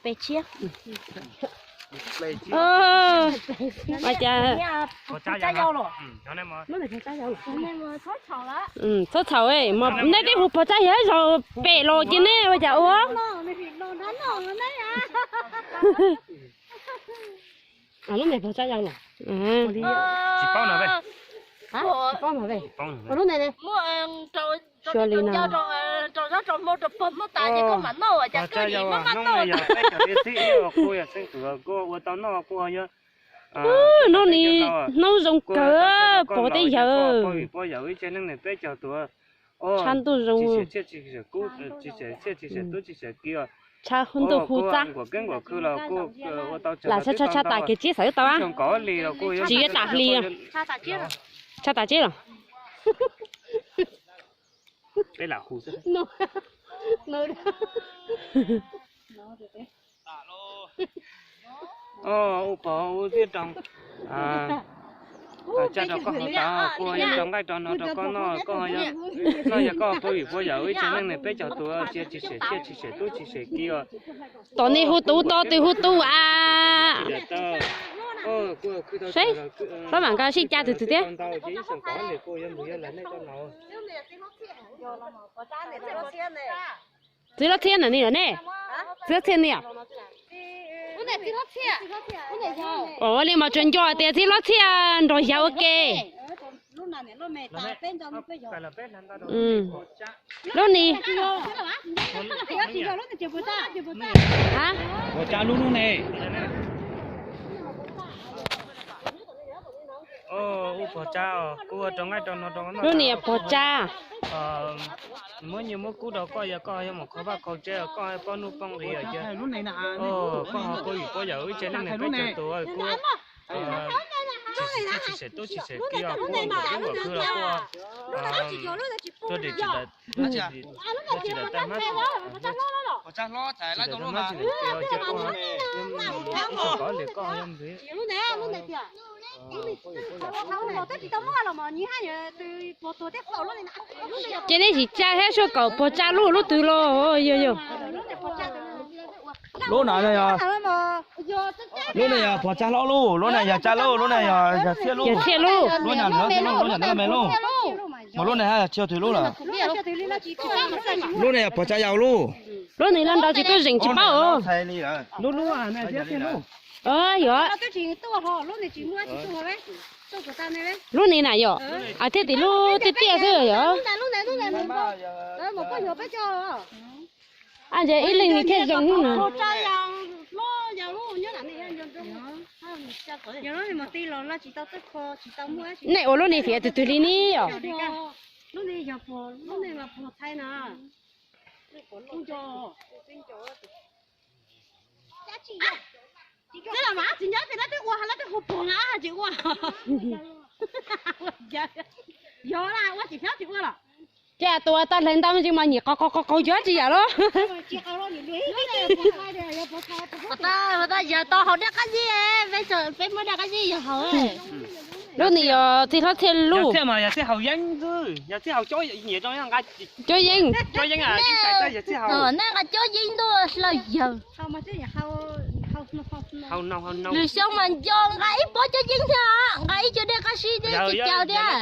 Peb tshiab. Ua cas txhob txhaum, nej twb hu pog Tsab yawg zaum pem los ces nej ua cas ua? Lub me pog Tsab yau los. Tsis paub no, tsis paub no. Ua lub ntawd ne. Xyov li no. Hnub ni hnub zoo kawg, pog tej yawg. Pog yawm ib tse neeg ne peb caug tuaj. Tshav ntuj zoo. Tshav ntuj hu txab. Lam tshaj tshaj tas kev tsib xav tau. Tsis yuav tas hli. Tshaj tas tsib los. Ua pog ua thiaj rau, tsa rau koj hauv tas, kuv ho yuav rau nqaij rau no rau koj noj, koj ho yuav noj, yog koj pog vim pog yawm ib tse neeg ne peb caug tuaj, tsis sem txiaj tsis sem tub tsis sem kiv os. Tom nej hu tus, tom twg hu tus a? Saib, pab mam nqa sij ca tus twg thiab. Txiv Hlob Txhiab na ni lawm ne? Txiv Hlob Txhiab ni os? Ua li mas tsuas nco tias Txiv Hlob Txhiab nrog yawg ua ke. Lub ni. Lub ni yog pog Tsab. Muab nyiaj muab kub rau koj, yog koj yuav mus kho vaj kho tsev, koj poj nuj poj nqis os. Koj ho pog vim pog yawm ib tse neeg ne peb caug tuaj, kuv tsis sem tub tsis sem kiv os, kuv mus kub los kuj tuaj dim tsis tawm, tsis tawm tag hmab, tsis tawm tag hmab tsis nqis os, ces kuv ib tug kov li koj yog ntxiv. Ces nej tsis tsa thiab, suab kaum pog Tsab lub, lub twg los yog yog? Lub na yog, lub na yog pog Tsab hlob lub, lub na yog Tsab lub, lub na yog Txhiaj lub. Yog Txhiaj lub. Lub na yog Txhiaj lub, lub na yog Txhiaj lub. Mas lub na yog Txhiaj twg lub lawm? Lub na yog pog Tsab yau lub. Lub nws los nrau tsis tuaj zeem tsis paub. Lub lub. Yog. Lub ni na yog, thiaj tim lub tiaj tiaj xwb yog. Ib leeg thiaj zoo lub na. Nej ua lub ni fiav twg twg li ni yog? Ces tus uas tau hlais ntau me ntsis mas nyim qaug qaug qaug qaug yuav tsis yam los? Yog tau haus dej qab zib, peb muab dej qab zib yog haus. Lub nws yog Txiv Hlob Txhiaj lub. Cob yeeb. Nej nqa cob yeeb ntuj hlau yawg. Lwm xyoo mas nco nqa ib pob cob yeeb thiab, nqa ib co dej qab zib thiab ces caw thiab.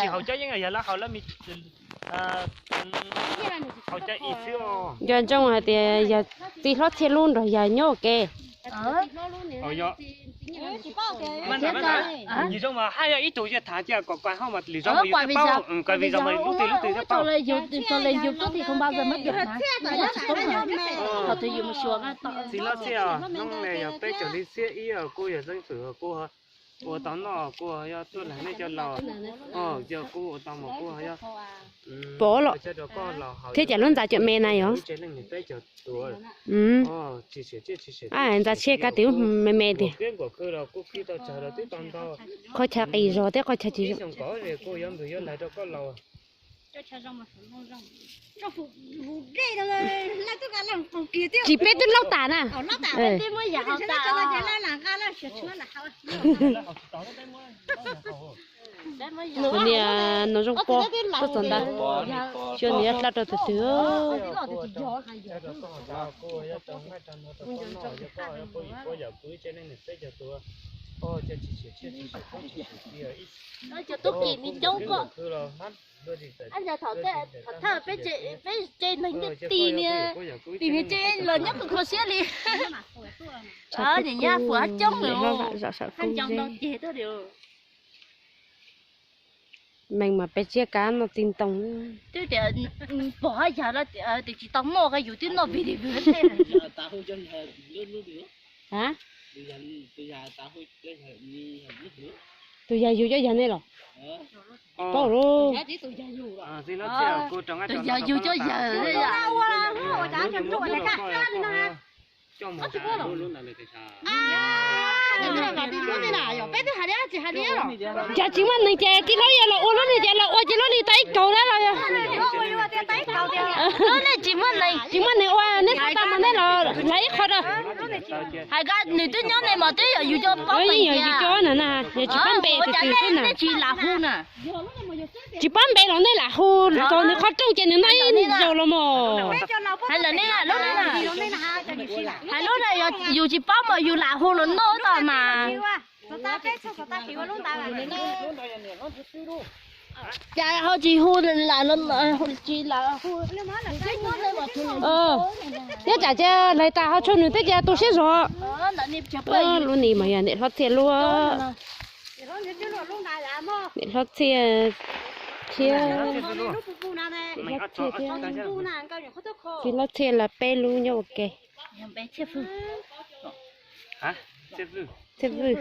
Nco ntsoov hais tias yog Txiv Hlob Txhiaj lub nrog yawg nyob ua ke. Txiv Hlob Txhiaj, hnub no yog peb caug hli xiab ib os, kuv yog Xeeb Xwm, kuv ua tau noj, kuv yog tuaj lag nej cov laus, yog kuv ua tau mas kuv yog pov los thiab cas lub ntxa cuam me na yog. Ntxa tshiab kab tis me me tiag. Qhov chaw qis zog thiab qhov chaw tsis zoo. Tsis, peb twb laub tas na. Kuv niam nws zoo pog tuaj txog ntawd, xyov nws yuav hla rau tus twg. Cov tub kim me coob koj. Thawj peb tse neeg ntiaj teb niag, tim niag tse los nyob kho siab li. Niam nyab fuam coob lawm. Meej mas peb tsiab kab noj txiv ntoo. Twb tias pom haj yam tias tsis tau noj, yus twb noj vim li vim. Tus yag yug cov yawg nej los? Paub lauj. Tus yag yug cov yawg. Cas tsis muaj neeg ces tij laug yog los ua lub neej ces los ua ces lub neej tau ib kaug dab los yog? Lub neej tsis muaj neeg, tsis muaj neeg ua nej xav tau mas nej los hlais ib qho rau. Hais nws twb nyob ne mas twb yog yus cov paub, yeej yog yus cov na, yog tsis paub npe tus twg xwb na. Tsis paub npe los nej lam hu, thaum nws qhov rooj ces nws noj ib zaug los mas. Hais lawm ne, hais lub na, yus tsis paub mas yus lam hu los noj tau mas. Cas ho tsis hu lam, tsis lam hu. Thiab tsam ces hlais tas ho tshuav nws thiab ces tu siab zog. Lub ni mas yog niam hlob Txhiaj luaj. Niam hlob Txhiaj thiab, niam hlob Txhiaj thiab, txiv hlob Txhiaj lawv peb lub nyob ua ke. Txhiaj Vwj.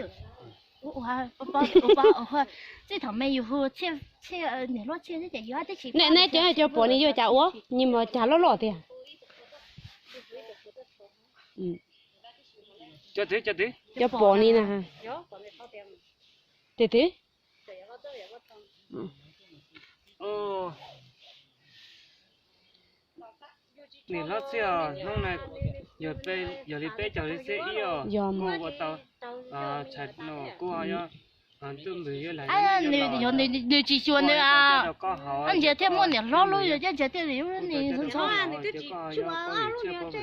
Nej, nej cov, cov pom ni yog cas ua, nyias mas cas loj loj tiag. Cov pom ni na. Tes twg? Niam hlob Txhiaj, hnub no yog li peb caug li xiab ib os, yog kuv ua tau tshais no kuv ho yog ntuj npwg yog lam, nws tsis xyuas nws a. Nws thiaj muaj niam hlob lub, yog cov ntshe thiaj li ntxhov.